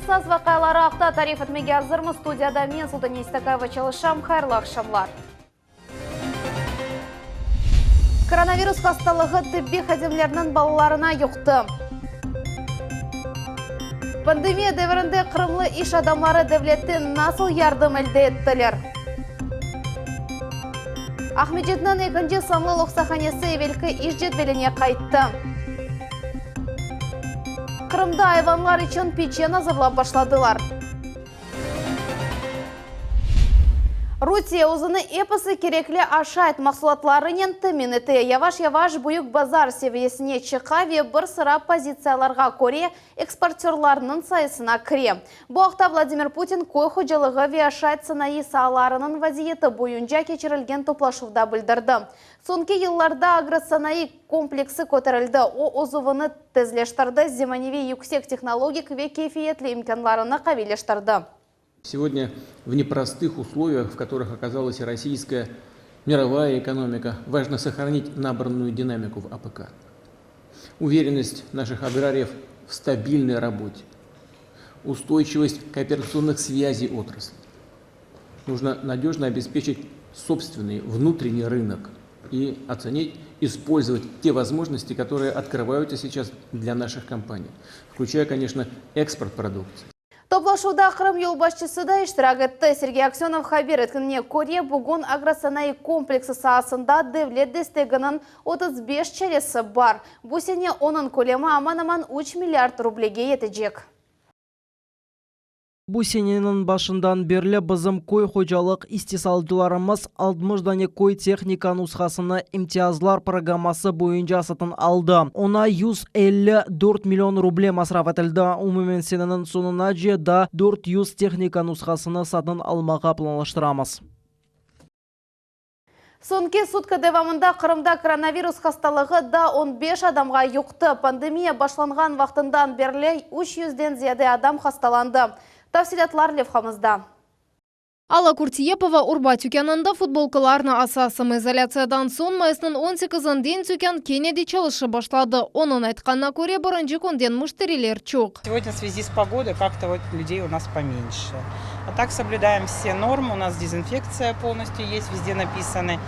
Esas vaqiaları aqta tarif etmege azırmız. Studiyada men, Sultaniye Seytakayeva, çalışam. Hayırlı aqşamlar. Koronavirus hastalığı tibbiy hadimlerniñ balalarına yuqtı. Pandemiya devirinde qırımlı iş adamları devletten nasıl yardım elde ettiler? Aqmescitniñ ekinci sanlı loqsahanesi evelki iş cedveline qayttı. Qırımda ayvanlar içün piçen azırlap başladılar. Rusiye özüni episi kerekli aşayt mahsulatlarınen temin ete, yavaş-yavaş büyük bazar seviyesine çıqa ve bir sıra pozitsiyalarğa köre eksportörlarnıñ sayısına kire. Bu aqta Vladimir Putin köy hocalığı ve aşayt sanayı saalarınıñ vaziyeti boyunca keçirilgen toplaşuvda bildirdi. Soñki yıllarda agrosanayı kompleksi köterildi, o, özüvini tezleştirdi, zemaneviy yüksek tehnologik ve keyfiyetli imkânlarını qaviyleştirdi. Сегодня в непростых условиях, в которых оказалась российская мировая экономика, важно сохранить набранную динамику в АПК. Уверенность наших аграриев в стабильной работе, устойчивость кооперационных связей отрасли. Нужно надежно обеспечить собственный внутренний рынок и оценить, использовать те возможности, которые открываются сейчас для наших компаний, включая, конечно, экспорт продукции. Toplaşuvda Qırım yolbaşçısı da iştirak etti. Sergey Aksönov haber etkenine köre, bugün agrosanayı kompleksi saasında devlet desteginiñ 35 çaresi bar. Bu sene onıñ kölemi aman-aman üç milliard rublege yetecek. Bu seneniñ başından berli bizim köy hocalıq istisalcılarımız 60 dane köy tehnika nushasını imtiyazlar programması boyunca satın aldı. Oña 154 million ruble masraf etildi. Umumen seneniñ soñunace daa 400 tehnika nushasını satın almağa planlaştıramız. Soñki sutka devamında Qırımda koronavirus hastalığı daa on beş adamğa yuqtı. Pandemiya başlanğan vaqtından berli üç yüzden ziyade adam hastalandı. Tafsilâtlar levhamızda. Alla Kurtiyepova urba tükânında futbolkalarnı asa. Samoizolâtsiyadan soñ mayısnıñ on sekizinden tükân kene de çalışıp başladı. Onıñ aytqanına köre, birinci künden müşteriler çoq. Сегодня в связи с погодой как-то вот людей у нас поменьше. А так соблюдаем все нормы, у нас дезинфекция полностью есть, везде написаны.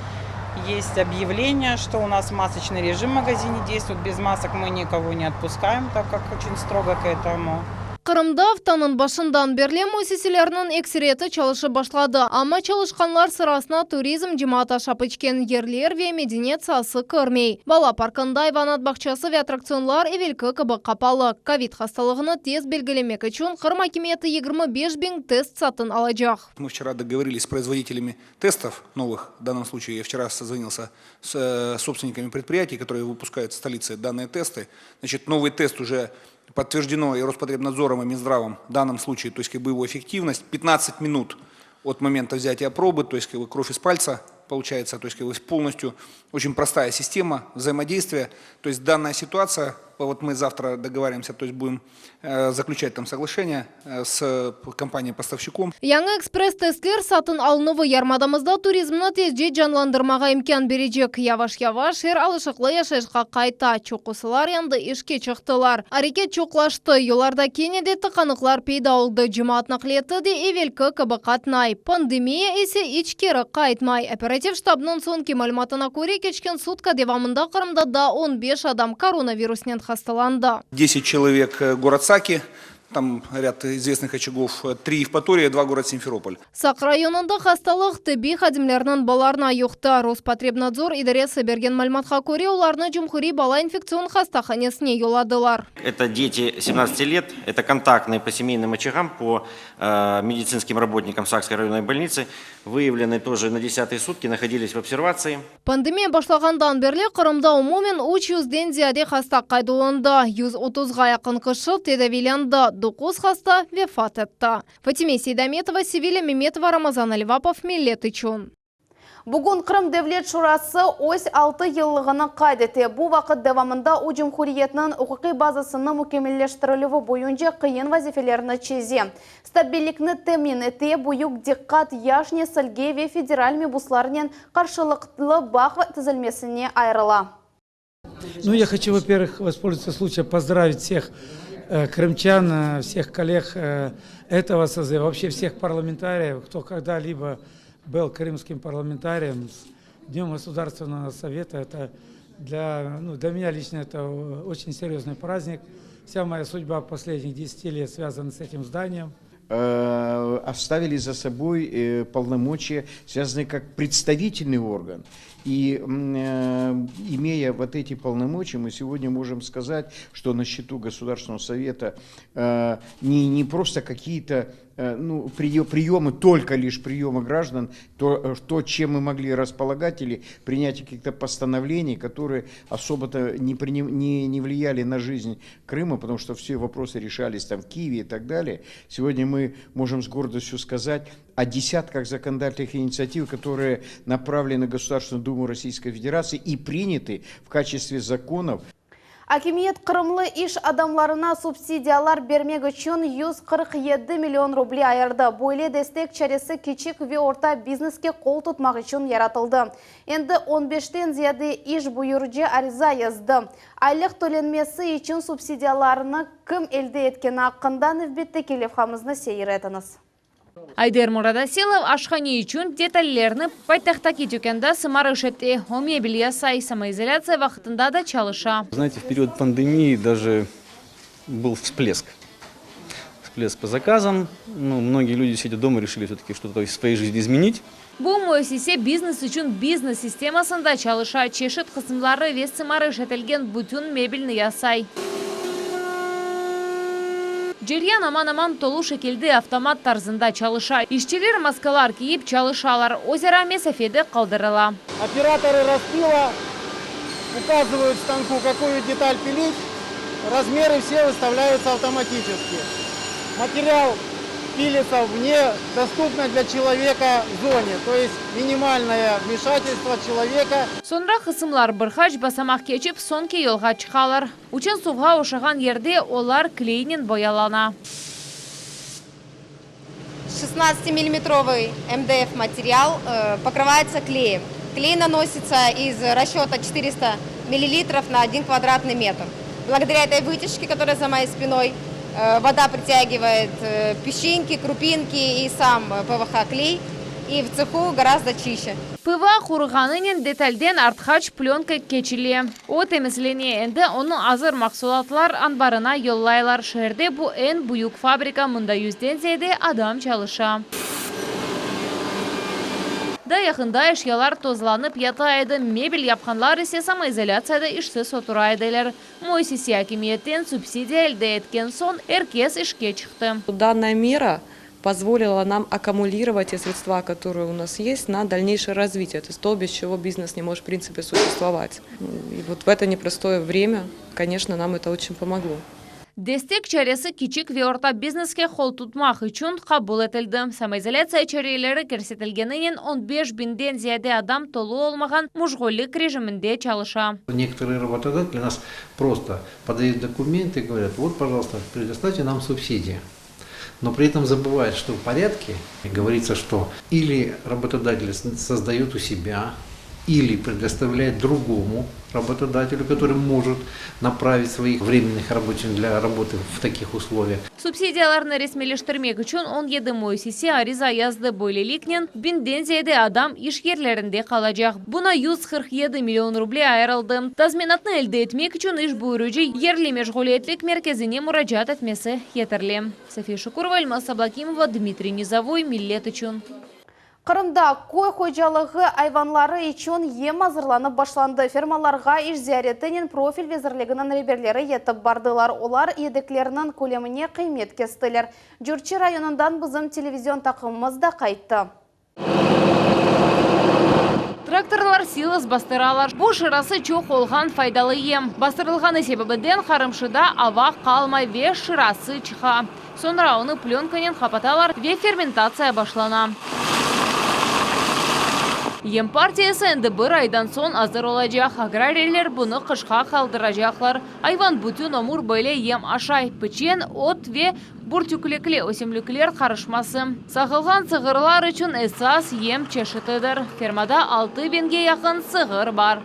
Есть объявление, что у нас масочный режим в магазине действует, без масок мы никого не отпускаем, так как очень строго к этому. Qırımda aftanıñ başından berli müessiselerniñ ekseriyeti çalışıp başladı, amma çalışqanlar sırasına turizm, cemaat aşap içken yerler ve medeniyet saası kirmey. Bala parkında ayvanat bağçası ve attraktsionlar evelki kibi qapalı. Kovid hastalığını tez belgilemek içün Qırım akimiyeti 25 biñ test satın alacaq. Мы вчера договорились с производителями тестов новых, в данном случае я вчера созвонился с э, собственниками предприятий, которые выпускают в столице данные тесты. Значит, новый тест уже подтверждено и Роспотребнадзором, и Минздравом в данном случае, то есть как бы его эффективность 15 минут от момента взятия пробы, то есть как бы кровь из пальца получается, то есть как бы полностью очень простая система взаимодействия. То есть данная ситуация, вот мы завтра договариваемся, то есть будем э, заключать там соглашение э, с компанией-поставщиком. Yañı ekspress-testler satın alınuvı yarımadamızda turizmni tezce canlandırmağa imkân berecek. Yavaş-yavaş er alışıqlı yaşayışqa qayta. Çoqusılar endi işke çıqtılar. Areket çoqlaştı. Yollarda kene de tıqanıqlar peyda oldı. Cemaat naqliyatı de evelki kibi qatnay. Pandemiya ise iç keri qaytmay. Operativ ştabnıñ soñki malümatına köre, keçken sutka devamında Qırımda daa 15 adam koronavirusnen hastalandı. 10 человек э, город Саки, там ряд известных очагов, 3 Евпатория, 2 город Симферополь. Saq rayonında hastalıq tibbiy hadimlerniñ balalarına yuqtı. Rospotrebnadzor idaresi bergen malümatqa köre, olarnı Cumhuriy bala infektsion hastahanesine yolladılar. Это дети 17 лет, это контактные по семейным очагам, по э, медицинским работникам Сакской районной больницы. Выявлены тоже на 10 сутки, находились в обсервации. Pandemiya başlağandan berli Qırımda umumen 300-den ziyade hasta qayd olundı. 130-ğa yaqın kişi tedaviylendi. 9 hasta vefat etti. Fatime Seydametova, Sevilya Memetova, Ramazan Alivapov, Millet içün. Bugün Qırım Devlet Şurası öz 6 yıllığını qayd ete. Bu vaqıt devamında o cumhuriyetniñ uquqiy bazasını mükemmelleştirilüvi boyunca qıyın vazifelerini çeze. Stabillikni temin ete, büyük diqqat yaş nesilge ve federal mebuslarnen qarşılıqlı bağ tizilmesine ayırıla. Ну, я хочу, во-первых, воспользоваться случаем, поздравить всех. Крымчан, всех коллег этого созыва, вообще всех парламентариев, кто когда-либо был крымским парламентарием, с Днем Государственного Совета. Это для, ну, для меня лично это очень серьезный праздник. Вся моя судьба последних 10 лет связана с этим зданием. Оставили за собой полномочия, связанные как представительный орган. И имея вот эти полномочия, мы сегодня можем сказать, что на счету Государственного Совета не, не просто какие-то ну, приемы, только лишь приемы граждан, то, то, чем мы могли располагать, или принятие каких-то постановлений, которые особо-то не, приним, не, не влияли на жизнь Крыма, потому что все вопросы решались там в Киеве и так далее. Сегодня мы можем с гордостью сказать о десятках законодательных инициатив, которые направлены в Государственную Думу Российской Федерации и приняты в качестве законов. Akimiyet qırımlı iş adamlarına subsidiyalar bermek içün 147 million ruble ayırdı. Böyle destek çaresi kiçik ve orta bizneske qol tutmaq içün yaratıldı. Endi 15-ten ziyade iş buyurucı ariza yazdı. Aylıq tölenmesi içün subsidiyalarnı kim elde etkeni aqqında nevbetteki levhamıznı seyir etiñiz. Ayder Muradasilov aşhane içün detallerni paytahttaki tükânda sımarış etti. O mebel yasay, samoizolâtsiya vaqtında da çalışa. Знаете, в период пандемии даже был всплеск. Всплеск по заказам. Ну, многие люди, сидя дома, решили все-таки что-то в своей жизни изменить. Bu müessise biznes içün biznes sistemasında çalışa. Çeşit qısımları ve sımarış etilgen bütün mebelni yasay. Ceryan aman-aman tolu şekilde avtomat tarzında çalışa. İşçiler maskalar kiyip çalışalar. Özara mesafe de qaldırıla. Операторы распила указывают станку, какую деталь пилить. Размеры все выставляются автоматически. Материал пилится в недоступной для человека зоне, то есть минимальное вмешательство человека. Soñra qısımlar bir qaç basamaq keçip soñki yolğa çıqalar. Uçan suvğa oşağan yerde olar kleynen boyalana. 16-миллиметровый МДФ материал покрывается клеем. Клей наносится из расчета 400 миллилитров на 1 квадратный метр. Благодаря этой вытяжке, которая за моей спиной, вода притягивает песчинки, крупинки и сам ПВХ-клей, и в цеху гораздо чище. ПВХ quruğanınen detalden artqaç plenka keçile. O temizlene, endi onı azır mahsulatlar anbarına yollaylar. Şeerde bu eñ büyük fabrika, mında yüzden ziyade adam çalışa. Daa yaqında eşyalar tozlanıp yata edi, mebel yapqanlar ise samoizolâtsiyada işsiz otura ediler. Müessise akimiyetten subsidiya elde etken soñ er kes işke çıqtı. Данная мера позволила нам аккумулировать те средства, которые у нас есть, на дальнейшее развитие. То есть то, без чего бизнес не может в принципе существовать. И вот в это непростое время, конечно, нам это очень помогло. Destek çaresi kiçik ve orta bizneske qol tutmaq içün qabul etildi. Samoizolâtsiya çareleri kirsetilgeninen 15 biñden ziyade adam tolu olmağan meşğullik rejiminde çalışa. Некоторые работодатели нас просто подают документы и говорят, вот, пожалуйста, предоставьте нам субсидии. Но при этом забывают, что в порядке говорится, что или работодатель создает у себя, или предоставляет другому работодателю, который может направить своих временных рабочих для работы в таких условиях. Subsidiyalarnı resmiyleştirmek içün 17 müessise ariza yazdı. Böyleliknen biñden ziyade adam iş yerlerinde qalacaq. Buña 147 million ruble ayırıldı. Tazminatnı elde etmek içün iş buyurucı yerli meşğuliyetlik merkezine muracaat etmesi yeterli. София Шукурова, Эльмаса Блакимова, Дмитрий Низовой, Millet içün. Qırımda köy hocalığı ayvanları içün yem azırlanıp başlandı. Fermalarğa iş ziyaretinen profil vezirliginiñ reberleri yetip bardılar. Olar yedeklerniñ kölemine qıymet kestiler. Curçı rayonından bizim televizion taqımımız da qayttı. Traktorlar silos bastıralar. Bu şırası çoq olğan faydalı yem. Bastırılğanı sebebinden qarımşıda ava qalmay ve şırası çıqa. Soñra onı plenkanen qapatalar ve fermentatsiya başlana. Yem partiyası endi bir aydan soñ azır olacaq. Agrariyler bunı qışqa qaldıracaqlar. Ayvan bütün ömür böyle yem aşay. Piçen, ot ve bürtüklikli ösümlikler qarışması. Sağılğan sığırlar içün esas yem çeşitidir. Fermada 6 biñge yaqın sığır bar.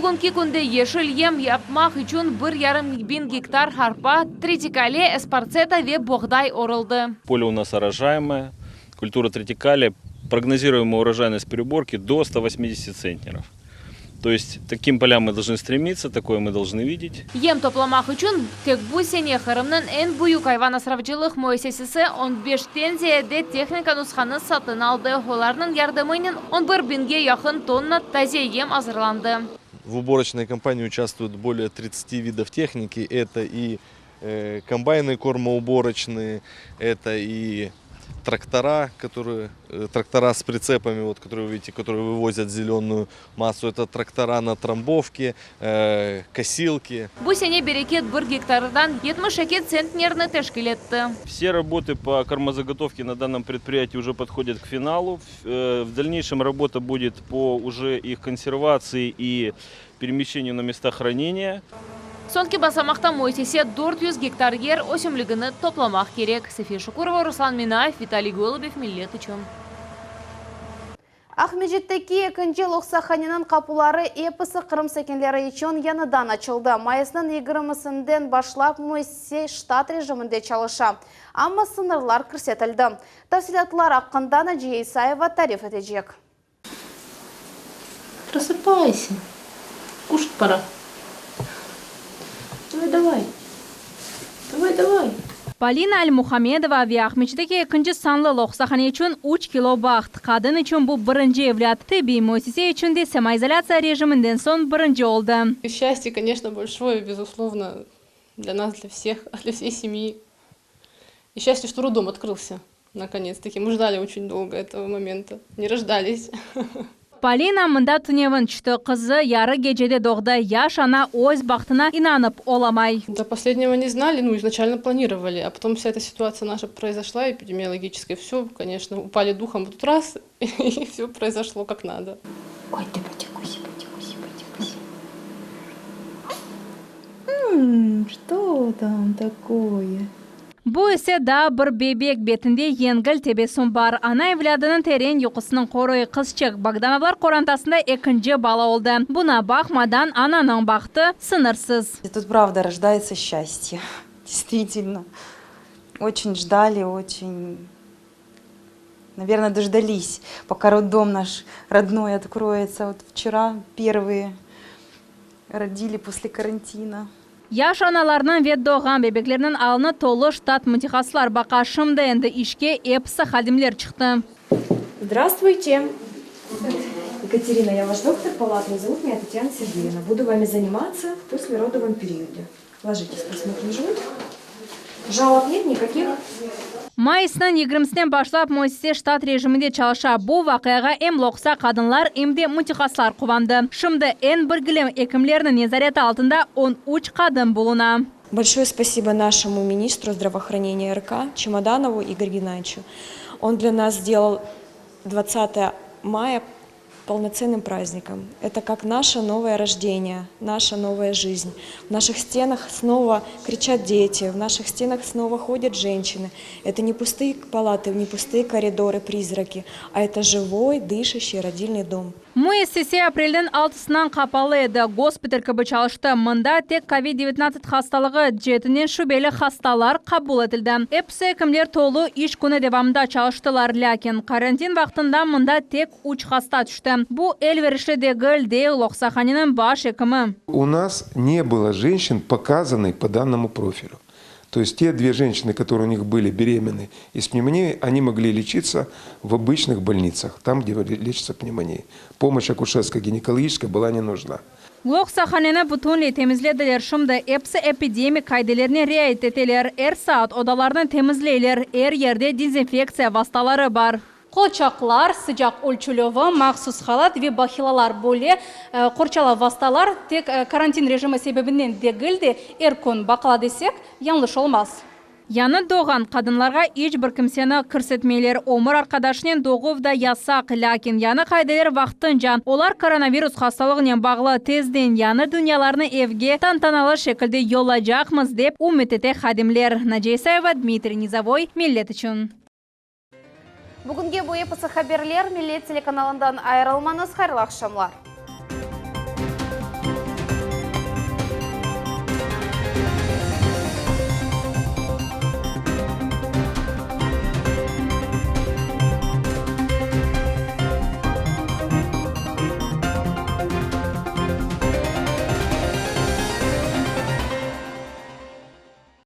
Bugünki künde yeşil yem yapmaq içün bir yarım biñ gektar arpa, tritikale, espartseta ve boğday oruldı. Поле у нас орошаемое, культура тритикале, прогнозируемая урожайность при уборке до 180 центнеров. То есть таким полям мы должны стремиться, такое мы должны видеть. Yem toplamaq içün tek bu sene Qırımnıñ eñ büyük ayvan asravcılıq müessisesi on beşten ziyade tehnika nushanı satın aldı. Olarnıñ yardımınen on bir biñge yaqın tonna taze yem azırlandı. В уборочной кампании участвуют более 30 видов техники. Это и комбайны кормоуборочные, это и трактора, которые, трактора с прицепами, вот, которые вы видите, которые вывозят зеленую массу, это трактора на трамбовке, косилки. Bu sene bereket bir gektardan 72 tsentnerni teşkil etti. Все работы по кормозаготовке на данном предприятии уже подходят к финалу. В дальнейшем работа будет по уже их консервации и перемещению на места хранения. Soñki basamaqta müessise 400 gektar yer ösümligini toplamaq kerek. Safiye Şukurova, Ruslan Minayev, Vitaliy Golubev, Millet içün. Aqmescitteki ekinci loqsahaneniñ qapuları episi Qırım sakinleri içün yañıdan açıldı. Mayısnıñ yigirmisinden başlap müessise ştat rejiminde çalışa, amma sıñırlar kirsetildi. Tafsilâtlar aqqında Naciye İsayeva tarif etecek. Просыпайся. Кушать пора. Давай, давай. Давай, давай. Polina Almuhamedova ve Aqmescitteki ekinci sanlı loqsahane içün üç kilo baht. Qadın içün bu birinci evlât. Tibbiy müessise içün de samoizolâtsiya rejiminden soñ birinci oldı. Счастье, конечно, большое, безусловно, для нас, для всех, для всей семьи. И счастье, что роддом открылся, наконец-таки. Мы ждали очень долго этого момента, не рождались. Polina mında tünevin tüşti. Qızı yarı gecede doğdı. Yaş ana öz bahtına inanıp olamay. До последнего не знали, ну, изначально планировали, а потом вся эта ситуация наша произошла, эпидемиологическая, все, конечно, упали духом, вот тут раз, и все произошло как надо. Ой, ты потекуси, потекуси, потекуси. М, Что там такое? Bu ise daa bir bebek betinde yengil tebessüm bar. Ana evlâdınıñ teren yuqusından qoruy. Qızçıq Bogdanovlar qorantasında ekinci bala oldı. Buña baqmadan ananıñ bahtı sıñırsız. Тут правда рождается счастье. Действительно. Очень ждали, очень, наверное, дождались, пока роддом наш родной откроется. Вот вчера первые родили после карантина. Yaş analarnıñ ve doğğan bebeklerniñ alını tolu ştat mütehassıslar baqa. Şimdi endi işke episi hadimler çıqtı. Здравствуйте. Екатерина, я ваш доктор палатный. Зовут меня Татьяна Сергеевна. Буду вами заниматься в послеродовом периоде. Ложитесь, посмотрим животик. Жалоб нет никаких? Mayısnıñ yigirmisinden başlap müessise ştat rejiminde çalışa. Bu vaqiağa em loqsa qadınlar, em de mütehassıslar quvandı. Şimdi eñ bilgili ekimlerniñ nezareti altında 13 qadın buluna. Большое спасибо нашему министру здравоохранения РК Чемоданову Игорю Геннадьевичу. Он для нас сделал 20 мая полноценным праздником. Это как наше новое рождение, наша новая жизнь. В наших стенах снова кричат дети, в наших стенах снова ходят женщины. Это не пустые палаты, не пустые коридоры, призраки, а это живой, дышащий родильный дом. Müessise aprelniñ altısından qapalı edi. Gospital kibi çalıştı. Mında tek COVID-19 hastalığı ceetinden şübeli hastalar qabul etildi. Episi ekimler tolu iş künü devamında çalıştılar. Lâkin karantin vaqtında mında tek üç hasta tüşti. Bu elverişli degil, dey loqsahaneniñ baş ekimi. У нас не было женщин, показанных по данному профилю. То есть те две женщины, которые у них были беременны и с пневмонией, они могли лечиться в обычных больницах, там, где лечатся пневмонией. Помощь акушерская гинекологическая была не нужна. Loqsahaneni bütünley temizlediler. Şimdi episi epidemik qaidelerine riayet eteler. Er saat odalarnı temizleyler. Er yerde dezinfektsiya vastaları bar. Qolçaqlar, sıcaq ölçüvi, mahsus halat ve bahilalar böyle qorçalav vastalar tek karantin rejimi sebebinden degil de er kün baqıla desek, yañlış olmaz. Yañı doğğan qadınlarğa iç bir kimseni kirsetmeyler. Ömür arqadaşınen doğuv da yasaq. Lâkin yañı qaideler vaqtınca. Olar koronavirus hastalığınen bağlı. Tezden yañı dünyalarnı evge tantanalı şekilde yollaycaqmız, dep ümüt ete hadimler. Naciye İsayeva, Dmitriy Nizovoy, Millet içün. Bugünge bu episi haberler Millet telekanalından ayırılmañız hayırlı aqşamlar.